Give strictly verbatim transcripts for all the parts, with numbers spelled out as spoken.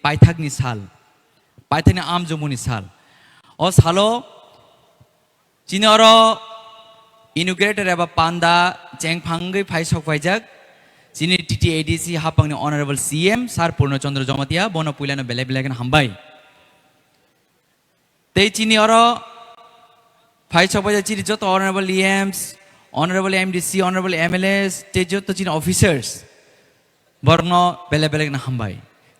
paithakni sal, paithakni amjomuni sal. O salo chini oro inaugurator eba panda chengphangwi phai sok phaijak chini T T A D C hapangni Honorable C M Sir Purno Chandra Jamatia, bono puilano belai belai kheno hambai. Tei chini oro phai sok phaijak chini joto Honorable E Ms, Honorable M D C, Honorable M L As, tei joto chini officers, borokno belai belai kheno hambai.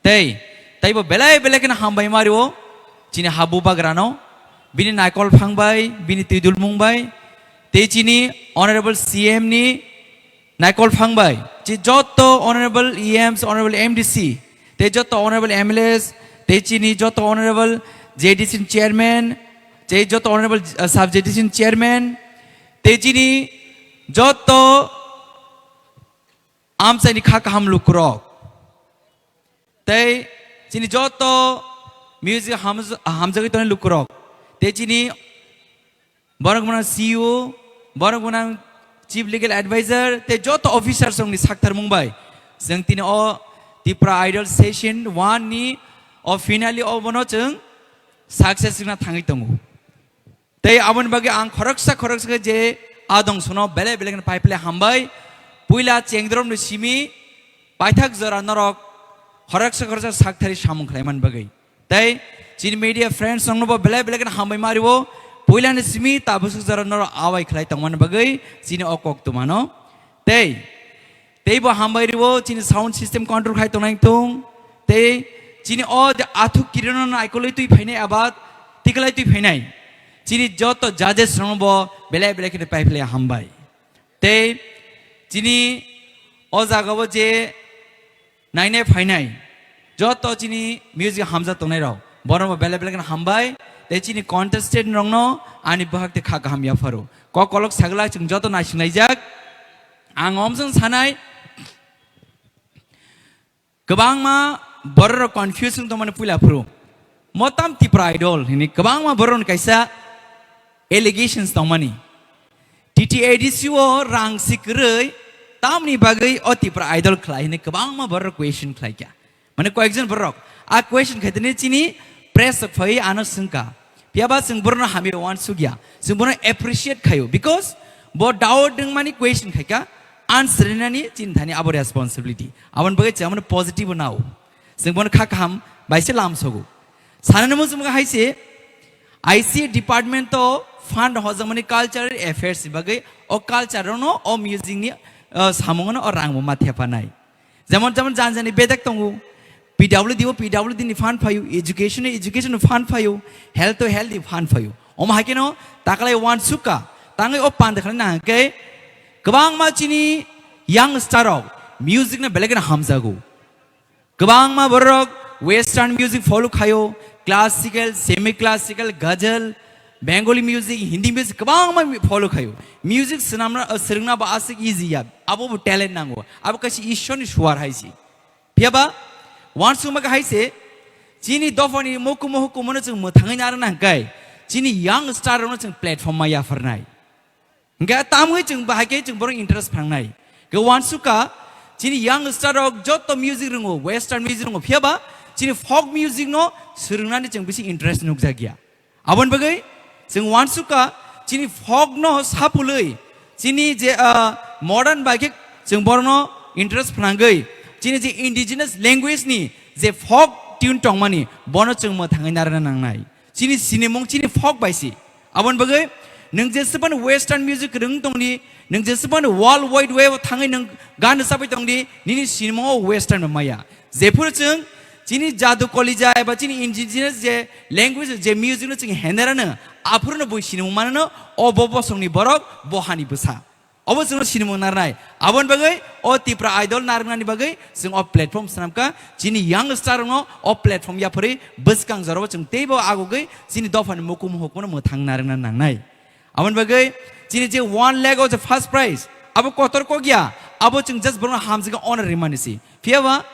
Tei, teibo belai belai kheno hambai mario chini habu bagrano, bini naikol phang bai, bini twidulmung bai, tei chini Honorable C M ni naikol phang bai, chi joto Honorable E Ms, Honorable M D C, tei joto Honorable M L As, tei chini joto Honorable J D C ni Chairman, tei joto Honorable, uh, Sub J D C ni Chairman, tei chini joto amchaini kha kaham lukurok, tei chini joto music hamj-, hamjagwi tongnai lukurok, tei chini borok gwnang C E O, borok gwnang Chief Legal Advisor, tei joto officers rokni saktharmung bai chwng tini o Tipra Idol Session one ni o finale o bono chwng success wngna thangwi tongo. Tei aboni bagwi ang khoroksa khoroksa khe je adong sono belai belai kheno pai phle hambai. Puila chengdromni simi paithak jora norok khoroksa khoroksa sakthari samung khlaimani bagwi. Tei chini media friends rokno bo belai belai kheno hambai mario. Puilani simi tabuk jora norok awai khlai tongmani bagwi chini o kok tumano. Tei, tei bo hambai rio chini sound system control khai tongnai tung. Tei chini o je athuk kirino naikolwi twi phainai abat tikalai twi phainai. Chini joto judges rokno bo belai belai kheno pai phle hambai. Tei chini o jaga o je nainai phainai joto chini music hamjak tongnai rok, borokno belai belai kheno hambai. Tei chini contestant rokno ani bwhak tei kha kaham yapharo. Kok kolok sagla chwng joto naisinglaijak. Ang omsong sanai, kwbangma borok rok confuse wng tongmani puila phuru. Motam Tipra Idol hini kwbangma borok ni kaisa allegations tongmani. T T A D C o rang si kwrwi tamni bagwi o Tipra Idol khlai hini kwbangma borok rok question khlai kha. Mane koyekjon borok a question khaitani chini press rok phai ano swngkha. Phiyaba chwng borokno hamya uansukya. Chwng bono appreciate khaio because bo doubt wngmani question khaika, answer rinani chini thani abo responsibility. Aboni bagwi chwng bono positive nao. Chwng bono kha kaham bai se lam sogo. Sanani muchung hai se I C A department to fund hojagmani cultural affairs ni bagwi o culture no o music ni, uh, samung no o rang bo ma thepanai. Jemon, jemon jani jani bedek tongo. P W D o P W D ni fund phaio, education o education ni fund phaio, health o health ni fund phaio. Omo hai kheno takalai uansukha, tangwi o panda khlai na hwnkhe kwbangma chini young star rok music no belai kheno hamjago. Kwbangma borok western music follow khaio, classical, semi classical, ghazal, Bengali music, Hindi music kwbangma mi-, follow khaio. Music swnamna, uh, swrwngna bo aswk easy ya. Abo bo talent nango. Abo kaisa Ishwar ni suar hai se. Phiyaba, uansukma khe hai se, chini dophani mukumu hukumu no chwng mwthangwi narwkna hwnkhe, chini young star rok no chwng platform ma yapharnai. Hwnkhe tamwi chwng bahai khe chwng borok interest phangnai. Khe uansukha, chini young star rok joto music rwngo, western music rwngo, phiyaba chini folk music no swrwngnani chwng bisi interest nukjakya. Aboni bagwi chwng uansukha, chini folk no sapulwi, chini je, ah, modern bai khe chwng borokno interest phnangwi, chini je indigenous language ni je folk tune tongmani, bono chwng mwthangwi narwkna nangnai. Chini sinimung chini folk bai si. Aboni bagwi nwng jesebani western music rwng tongni, nwng jesebani world wide web o thangwi nwng gan rwchapwi tongdi, nini sinimungo western bai maya. Jephuru chwng chini jadu kolija eba chini indigenous je language je music no chwng henerano, aphuru no bui sinimung manano, o bo bosongni borok, bo hani bwsa. Obo chwngno sinimung narnai. Aboni bagwi o Tipra Idol narwknani bagwi chwng o platform swnamkha, chini young star rokno o platform yapharwi bwskang jorao chwng teibo agogwi chini dophani mukumu hukumu mwthang narwkna nangnai. Aboni bagwi chini je one lakh o je first prize, abo kotor kok ya, abo chwng just borokno hamjakhe honor rimani se. Phiyaba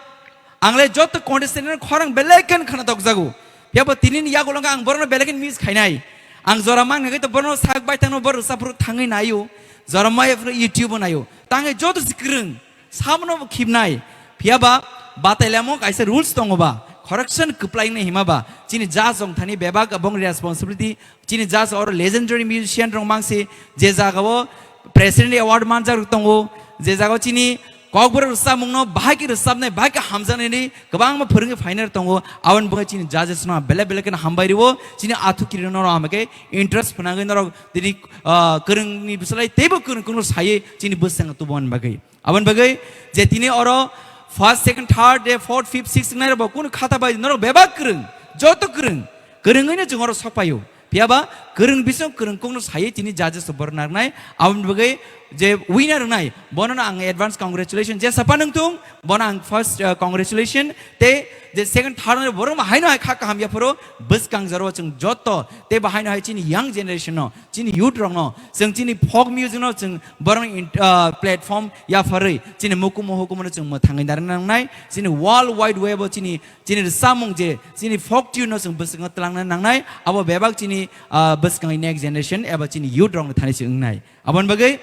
ang le joto contestant no khorang belai khe khna dokjago. Phiyaba tini ni yagulo ang borokno belai khe miss khainai. Ang jora mang nai to borokno sak bai thangno borok saphuru thangwi naio. Jora maya phuru YouTube o naio. Tangwi joto se kwrwng sabono bo khibnai. Phiyaba batailamo kaisa rules tongo ba. Khoroksa kwplai wngnai hima ba chini judge rok thani bebak abong responsibility. Chini judge oro legendary musician rok mangsi, je jaga o president award manjak rok tongo, je jaga o chini kokborok rwchapmung no bahai khe rwchapnai, bahai khe hamjaknai ni kwbangma phwrwngwi phainai rok tongo. Aboni bagwi chini judges no bele bele kheno hambai rwo, chini athuki rino ro hambai khe interest phwnangwi norok tini, ah, kwrwng ni bwsalai teibo kwrwng kwrwng sai chini bwskango tubu mani bagwi. Aboni bagwi je tini oro first, second, third, je fourth, fifth, sixth wngnai rok bo kunu khata bai norok bebak kwrwng, joto kwrwng, kwrwngwi no chwng oro sok paio. Phiya ba kwrwng bising kwrwng kung no sai tini judges rok borok narwknai. Aboni bagwi je winner wngnai bono no ang advance congratulation, je sapa nung thung bono ang first, uh, congratulation. Tei je second, third wngnai borok ma haino hai kha kaham yapharo bwskang jora o chwng joto tei bo haino hai chini young generation no, chini youth rok no, chwng chini folk music no chwng borok ni in-, ah, platform yapharwi chini mukumu hukumu no chwng mwthangwi narwkna nangnai. Chini world wide web o chini, chini rwchapmung je chini folk tune no chwng bwskango twlangna nangnai. Abo bebak chini, ah, bwskango next generation eba chini youth rok ni thani se wngnai. Aboni bagwi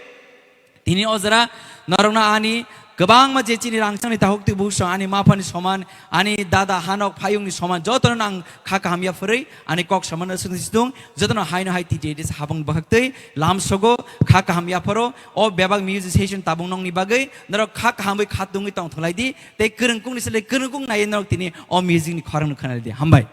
tini o jora norokno ani kwbangma je chini rangchakni takhuk twi bukhuk song ani maphani soman, ani dada hanok phayungni soman jotono ang kha kaham yaphurwi ani kok soman aswk situng jotono haino hai T T A D habang bwkhaktwi lamsogo kha kaham yaphoro o bebak music session tabung nongni bagwi norok kha kahamwi kha tungwi tongthwlai di tei kwrwngkungni sle kwrwngkung nai norok tini o music ni khorang no khwnai di. Hambai.